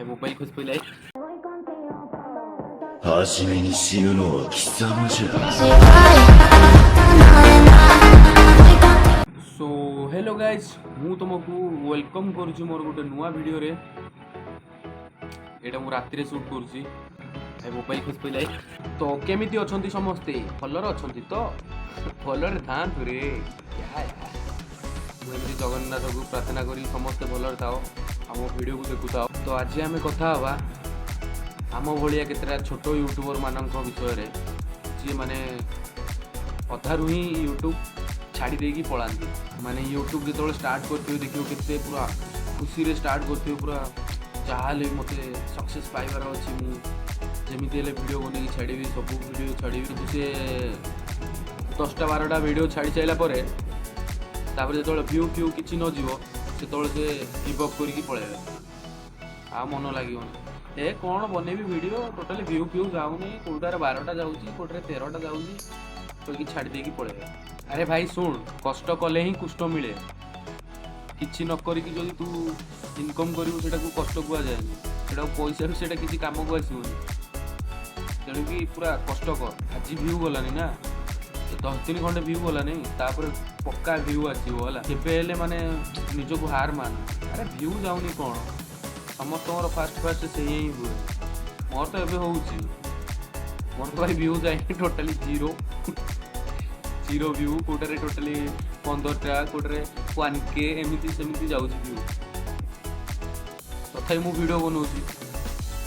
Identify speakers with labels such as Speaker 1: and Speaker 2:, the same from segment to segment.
Speaker 1: ଭାଇ, ମୋବାଇଲ ଖସି ପଇଲା।
Speaker 2: 初めに死ぬのは貴様じゃ。
Speaker 1: Show hello guys, ମୁଁ ତୁମକୁ welcome କରୁଛି ମୋର ଗୋଟେ ନୂଆ ଭିଡ଼ିଓରେ। ଏଇଟା ମୁଁ ରାତିରେ ସୁଟ୍ କରୁଛି। ଭାଇ, ମୋବାଇଲ ଖସି ପଇଲା। ତ କେମିତି ଅଛନ୍ତି ସମସ୍ତେ? ଭଲରେ ଅଛନ୍ତି ତ? ଭଲରେ ଥାଆନ୍ତୁ ରେ। କ୍ୟା ୟାର। ମୁଁ ଏମିତି ଜଗନ୍ନାଥକୁ ପ୍ରାର୍ଥନା କରି ସମସ୍ତେ ଭଲରେ ଥାଅ ଆଉ ମୋ ଭିଡ଼ିଓକୁ ଦେଖୁଥାଅ। ତ ଆଜି ଆମେ କଥା ହେବା ଆମ ଭଳିଆ କେତେଟା ଛୋଟ ୟୁଟ୍ୟୁବର ମାନଙ୍କ ବିଷୟରେ, ଯିଏ ମାନେ ଅଧାରୁ ହିଁ ୟୁଟ୍ୟୁବ୍ ଛାଡ଼ି ଦେଇକି ପଳାନ୍ତି। ମାନେ ୟୁଟ୍ୟୁବ୍ ଯେତେବେଳେ ଷ୍ଟାର୍ଟ କରିଥିବେ, ଦେଖିବ କେତେ ପୁରା ଖୁସିରେ ଷ୍ଟାର୍ଟ କରିଥିବେ, ପୁରା ଯାହାହେଲେ ବି ମୋତେ ସକ୍ସେସ୍ ପାଇବାର ଅଛି, ମୁଁ ଯେମିତି ହେଲେ ଭିଡ଼ିଓ ବନେଇକି ଛାଡ଼ିବି, ସବୁ ଭିଡ଼ିଓ ଛାଡ଼ିବି। କିନ୍ତୁ ସିଏ 10ଟା 12ଟା ଭିଡ଼ିଓ ଛାଡ଼ି ସାରିଲା ପରେ, ତାପରେ ଯେତେବେଳେ ଭ୍ୟୁ ଫ୍ୟୁ କିଛି ନ ଯିବ, ସେତେବେଳେ ସେ ଗିଭ୍ ଅପ୍ କରିକି ପଳେଇବେ। ଆଉ ମନ ଲାଗିବନି, ଏ କ'ଣ ବନେଇବି ଭିଡ଼ିଓ, ଟୋଟାଲି ଭ୍ୟୁ ଫ୍ୟୁ ଯାଉନି, କେଉଁଟାରେ 12ଟା ଯାଉଛି, କେଉଁଟାରେ 13ଟା ଯାଉଛି କହିକି ଛାଡ଼ି ଦେଇକି ପଳେଇବେ। ଆରେ ଭାଇ ଶୁଣ, କଷ୍ଟ କଲେ ହିଁ କୁଷ୍ଟ ମିଳେ। କିଛି ନ କରିକି ଯଦି ତୁ ଇନକମ୍ କରିବୁ, ସେଇଟାକୁ କଷ୍ଟ କୁହାଯାଏନି। ସେଇଟାକୁ ପଇସା ବି ସେଇଟା କିଛି କାମକୁ ଆସିବନି। ତେଣୁକି ପୁରା କଷ୍ଟ କର। ଆଜି ଭ୍ୟୁ ଗଲାନି ନା, 10 ଦିନ ଖଣ୍ଡେ ଭ୍ୟୁ ଗଲାନି, ତାପରେ ପକ୍କା ଭ୍ୟୁ ଆସିବ, ହେଲା? କେବେ ହେଲେ ମାନେ ନିଜକୁ ହାର ମାନ। ଆରେ ଭ୍ୟୁ ଯାଉନି କ'ଣ, ସମସ୍ତଙ୍କର ଫାଷ୍ଟ ଫାଷ୍ଟ ସେଇଆ ହିଁ ହୁଏ। ମୋର ତ ଏବେ ହେଉଛି, ମୋର ତ ଭାଇ ଭ୍ୟୁ ଯାଇନି, ଟୋଟାଲି ଜିରୋ ଜିରୋ ଭ୍ୟୁ। କେଉଁଟାରେ ଟୋଟାଲି 15ଟା, କେଉଁଟାରେ 1K, ଏମିତି ସେମିତି ଯାଉଛି ଭ୍ୟୁ। ତଥାପି ମୁଁ ଭିଡ଼ିଓ ବନଉଛି,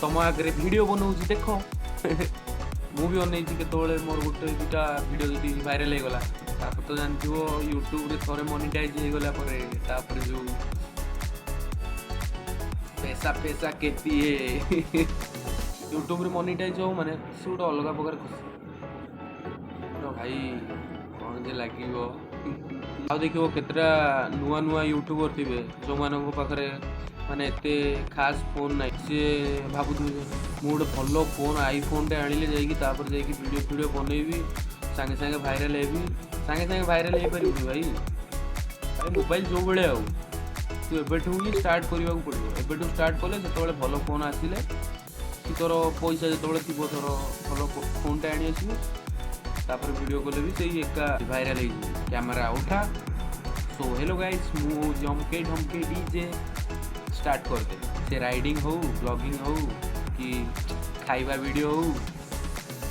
Speaker 1: ତମ ଆଗରେ ଭିଡ଼ିଓ ବନଉଛି ଦେଖ। ମୁଁ ବି ଅନେଇଛି କେତେବେଳେ ମୋର ଗୋଟେ ଦୁଇଟା ଭିଡ଼ିଓ ଯଦି ଭାଇରାଲ୍ ହେଇଗଲା, ତାପରେ ତ ଜାଣିଥିବ, ୟୁଟ୍ୟୁବରେ ଥରେ ମନିଟାଇଜ୍ ହେଇଗଲା ପରେ ତାପରେ ଯେଉଁ ପଇସା ପଇସା କେତେ। ୟୁଟ୍ୟୁବରେ ମନିଟାଇଜ୍ ହଉ ମାନେ ସେ ଗୋଟେ ଅଲଗା ପ୍ରକାର ଖୁସି ତ ଭାଇ, କ'ଣ ଯେ ଲାଗିବ। ଆଉ ଦେଖିବ କେତେଟା ନୂଆ ନୂଆ ୟୁଟ୍ୟୁବର ଥିବେ, ଯେଉଁମାନଙ୍କ ପାଖରେ ମାନେ ଏତେ ଖାସ୍ ଫୋନ୍ ନାହିଁ। ସିଏ ଭାବୁଥିବେ ଯେ ମୁଁ ଗୋଟେ ଭଲ ଫୋନ୍, ଆଇଫୋନ୍ଟେ ଆଣିଲେ ଯାଇକି ତାପରେ ଯାଇକି ଭିଡ଼ିଓ ଫିଡ଼ିଓ ବନେଇବି, ସାଙ୍ଗେ ସାଙ୍ଗେ ଭାଇରାଲ୍ ହେବି। ସାଙ୍ଗେ ସାଙ୍ଗେ ଭାଇରାଲ୍ ହେଇପାରିବୁନି ଭାଇ। ଭାଇ, ମୋବାଇଲ ଯେଉଁ ଭଳିଆ ଆଉ ତୁ ଏବେଠୁ ହିଁ ଷ୍ଟାର୍ଟ କରିବାକୁ ପଡ଼ିବ। ଏବେଠୁ ଷ୍ଟାର୍ଟ କଲେ ସେତେବେଳେ ଭଲ ଫୋନ୍ ଆସିଲେ କି ତୋର ପଇସା ଯେତେବେଳେ ଥିବ, ତୋର ଭଲ ଫୋନ୍ଟେ ଆଣି ଆସିବୁ, ତାପରେ ଭିଡ଼ିଓ କଲେ ବି ସେଇ ଏକା ଭାଇରାଲ୍ ହେଇଯିବ। କ୍ୟାମେରା ଉଠା। ସୋ ହ୍ୟାଲୋ ଗାଇସ୍, ମୁଁ ହେଉଛି ଅମକେ ଢମକେ ଡିଜେ। ଷ୍ଟାର୍ଟ କରିଦେ। ସେ ରାଇଡ଼ିଂ ହଉ, ବ୍ଲଗିଂ ହଉ କି ଖାଇବା ଭିଡ଼ିଓ ହଉ,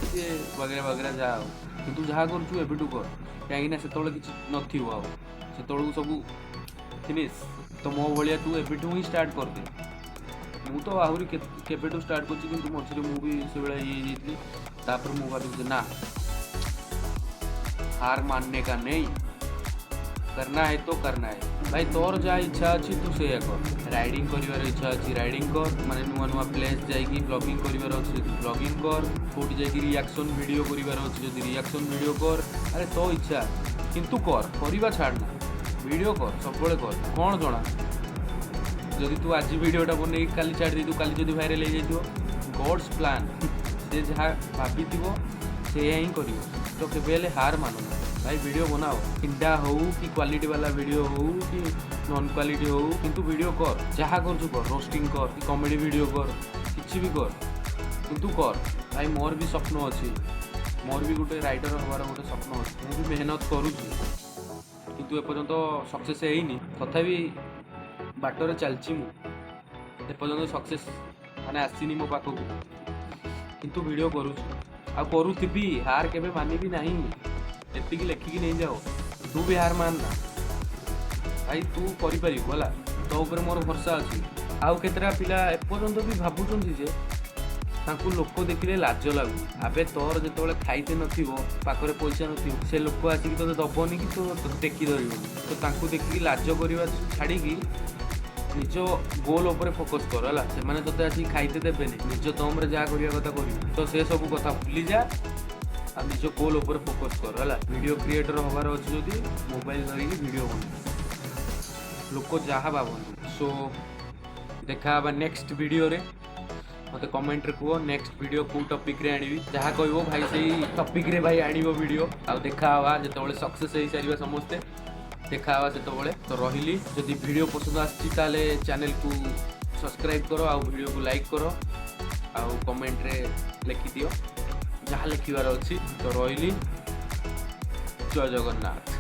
Speaker 1: ସେ ବଗେରା ବଗେରା ଯାହା ହଉ, କିନ୍ତୁ ଯାହା କରୁଛୁ ଏବେଠୁ କର, କାହିଁକିନା ସେତେବେଳେ କିଛି ନଥିବ ଆଉ ସେତେବେଳକୁ ସବୁ ଫିନିଶ୍। ତ ମୋ ଭଳିଆ ତୁ ଏବେଠୁ ହିଁ ଷ୍ଟାର୍ଟ କରିଦେ। ମୁଁ ତ ଆହୁରି କେବେଠୁ ଷ୍ଟାର୍ଟ କରୁଛି, କିନ୍ତୁ ମଝିରେ ମୁଁ ବି ସେଭଳିଆ ଇଏ ହେଇଯାଇଥିଲି। ତାପରେ ମୁଁ ଭାବିଲି ଯେ ନା, हार मानने का नहीं, करना है तो करना है। ଭାଇ, ତୋର ଯାହା ଇଚ୍ଛା ଅଛି ତୁ ସେଇଆ କର। ରାଇଡ଼ିଂ କରିବାର ଇଚ୍ଛା ଅଛି, ରାଇଡ଼ିଂ କର। ମାନେ ନୂଆ ନୂଆ ପ୍ଲେସ୍ ଯାଇକି ବ୍ଲଗିଂ କରିବାର ଅଛି ଯଦି ବ୍ଲଗିଂ କର। କେଉଁଠି ଯାଇକି ରିଆକ୍ସନ୍ ଭିଡ଼ିଓ କରିବାର ଅଛି ଯଦି, ରିଆକ୍ସନ୍ ଭିଡ଼ିଓ କର। ଆରେ ତୋ ଇଚ୍ଛା, କିନ୍ତୁ କର, କରିବା ଛାଡ଼ ନା। ଭିଡ଼ିଓ କର, ସବୁବେଳେ କର। କ'ଣ ଜଣା, ଯଦି ତୁ ଆଜି ଭିଡ଼ିଓଟା ବନେଇକି କାଲି ଛାଡ଼ି ଦେଇଥିବୁ, କାଲି ଯଦି ଭାଇରାଲ୍ ହେଇଯାଇଥିବ। ଗଡ଼୍ସ ପ୍ଲାନ୍, ସେ ଯାହା ଭାବିଥିବ ସେଇଆ ହିଁ କରିବ। ତ କେବେ ହେଲେ ହାର ମାନନା ଭାଇ, ଭିଡ଼ିଓ ବନାଅ। ତିନିଟା ହଉ କି କ୍ୱାଲିଟି ବାଲା ଭିଡ଼ିଓ ହଉ କି ନନ୍ କ୍ୱାଲିଟି ହଉ, କିନ୍ତୁ ଭିଡ଼ିଓ କର। ଯାହା କରୁଛୁ କର, ରୋଷ୍ଟିଂ କର କି କମେଡ଼ି ଭିଡ଼ିଓ କର, କିଛି ବି କର, କିନ୍ତୁ କର। ଭାଇ, ମୋର ବି ସ୍ୱପ୍ନ ଅଛି, ମୋର ବି ଗୋଟେ ରାଇଡ଼ର ହେବାର ଗୋଟେ ସ୍ୱପ୍ନ ଅଛି। ମୁଁ ବି ମେହନତ କରୁଛି, କିନ୍ତୁ ଏପର୍ଯ୍ୟନ୍ତ ସକ୍ସେସ୍ ହେଇନି। ତଥାପି ବାଟରେ ଚାଲିଛି ମୁଁ। ଏପର୍ଯ୍ୟନ୍ତ ସକ୍ସେସ୍ ମାନେ ଆସିନି ମୋ ପାଖକୁ, କିନ୍ତୁ ଭିଡ଼ିଓ କରୁଛି ଆଉ କରୁଥିବି। ହାର କେବେ ମାନିବି ନାହିଁ, ଏତିକି ଲେଖିକି ନେଇଯାଅ। ତୁ ବି ହାର ମାନ ନା ଭାଇ, ତୁ କରିପାରିବୁ, ହେଲା? ତୋ ଉପରେ ମୋର ଭରସା ଅଛି। ଆଉ କେତେଟା ପିଲା ଏପର୍ଯ୍ୟନ୍ତ ବି ଭାବୁଛନ୍ତି ଯେ ତାଙ୍କୁ ଲୋକ ଦେଖିଲେ ଲାଜ ଲାଗୁଛି। ଆବେ, ତୋର ଯେତେବେଳେ ଖାଇତେ ନଥିବ, ପାଖରେ ପଇସା ନଥିବ, ସେ ଲୋକ ଆସିକି ତୋତେ ଦବନି କି ତୋତେ ଟେକି ଧରିବନି। ତ ତାଙ୍କୁ ଦେଖିକି ଲାଜ କରିବା ଛାଡ଼ିକି ନିଜ ଗୋଲ୍ ଉପରେ ଫୋକସ୍ କର, ହେଲା? ସେମାନେ ତୋତେ ଆସିକି ଖାଇତେ ଦେବେନି। ନିଜ ଦମରେ ଯାହା କରିବା କଥା କରିବୁ। ତ ସେ ସବୁ କଥା ଭୁଲିଯା ଆଉ ନିଜ ଗୋଲ୍ ଉପରେ ଫୋକସ୍ କର, ହେଲା? ଭିଡ଼ିଓ କ୍ରିଏଟର୍ ହେବାର ଅଛି ଯଦି, ମୋବାଇଲ ଧରିକି ଭିଡ଼ିଓ ବନା, ଲୋକ ଯାହା ଭାବନ୍ତୁ। ସୋ ଦେଖା ହେବା ନେକ୍ସଟ ଭିଡ଼ିଓରେ। ମୋତେ କମେଣ୍ଟରେ କୁହ ନେକ୍ସଟ ଭିଡ଼ିଓ କେଉଁ ଟପିକ୍ରେ ଆଣିବି। ଯାହା କହିବ ଭାଇ, ସେଇ ଟପିକ୍ରେ ଭାଇ ଆଣିବ ଭିଡ଼ିଓ। ଆଉ ଦେଖା ହେବା ଯେତେବେଳେ ସକ୍ସେସ୍ ହେଇସାରିବା ସମସ୍ତେ, ଦେଖା ହେବା ସେତେବେଳେ। ତ ରହିଲି। ଯଦି ଭିଡ଼ିଓ ପସନ୍ଦ ଆସିଛି, ତାହେଲେ ଚ୍ୟାନେଲକୁ ସବସ୍କ୍ରାଇବ୍ କର ଆଉ ଭିଡ଼ିଓକୁ ଲାଇକ୍ କର ଆଉ କମେଣ୍ଟରେ ଲେଖିଦିଅ ଯାହା ଲେଖିବାର ଅଛି। ତ ରହିଲି, ଜୟ ଜଗନ୍ନାଥ।